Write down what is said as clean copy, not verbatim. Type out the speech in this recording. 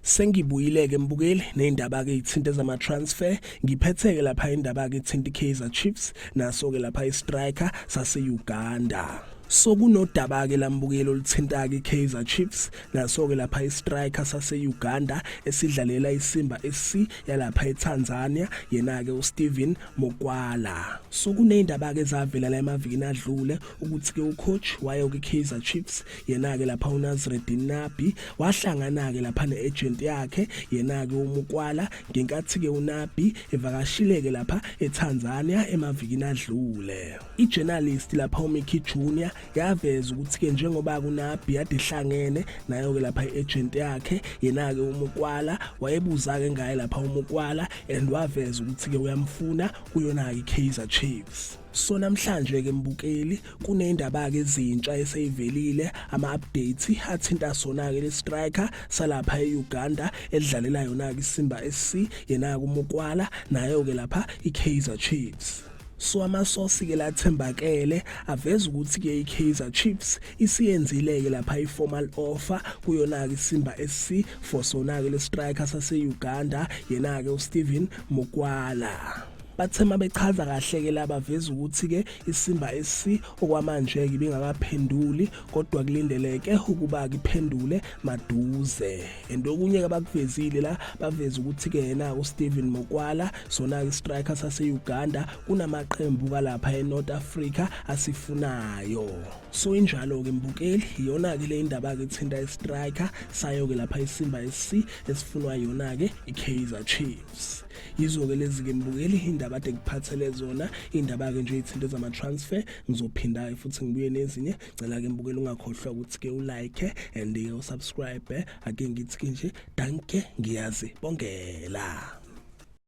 Sengibuyile-ke mbukeli ney'ndaba-ke ey'thinta ezama-transfer. Ngiphethe-ke lapha indaba-ke ethinta i-Kaizer Chiefs naso-ke lapha i-striker sase-Uganda. So kunodaba-ke lambukeli oluthinta-ke i-Kaizer Chiefs naso-ke lapha i-striker sase-Uganda esidlalela iSimba SC yalapha eTanzania yena-ke uSteven Mokwala. So kuney'ndaba-ke ezavela la emavikini adlule ukuthi-ke ucoach wayo kwi-Kaizer Chiefs yena-ke lapha uNasreddine Nabi wahlangana-ke lapha ne-agent yakhe yena-ke uMukwala ngenkathi-ke uNabi evakashile-ke lapha eTanzania emavikini adlule. I-journalist lapha uMickey Junior yaveza ukuthi-ke njengoba kuNabi ade ehlangene nayo-ke lapha i-agent yakhe yena-ke uMukwala wayebuza-ke ngaye lapha uMukwala and waveza ukuthi-ke uyamfuna kuyona-ke i-Kaizer Chiefs. So namhlanje ke mbukeli kunendaba ke ezintsha eseyivelile ama updates athinta sona ke le striker salapha eUganda edlalela yona ke iSimba SC yena kuMukwala nayo ke lapha iKaizer Chiefs. So amasosi ke lathembakele aveza ukuthi ke iKaizer Chiefs isiyenzile ke lapha iformal offer kuyona ke iSimba SC for sona ke le striker sase Uganda yena ke uSteven Mukwala. Bathe mabechaza kahle ke laba veza ukuthi ke iSimba SC okwamanje ke ibingakaphenduli kodwa kulindeleke ukuba kiphendule maduze. And okunye ke abakuvezile la baveza ukuthi ke yena uSteven Mokwala sona ke striker sase Uganda kunamaqembu kalapha eNorth Africa asifunayo. So injalo ke mbukeli iyona ke le indaba ke ethinta istriker sayo ke lapha iSimba SC esifunwa yona ke iKaizer Chiefs. Yizo-ke lezi-ke mbukeli indaba ade ngiphathele zona indaba-ke nje ithinto zama-transfer ngizophinda-ke futhi ngibuye nezinye cela-ke mbukeli ungakhohlwa ukuthi-ke ulike and-ke usubscribe ake ngithi-ke nje danke ngiyazibongela.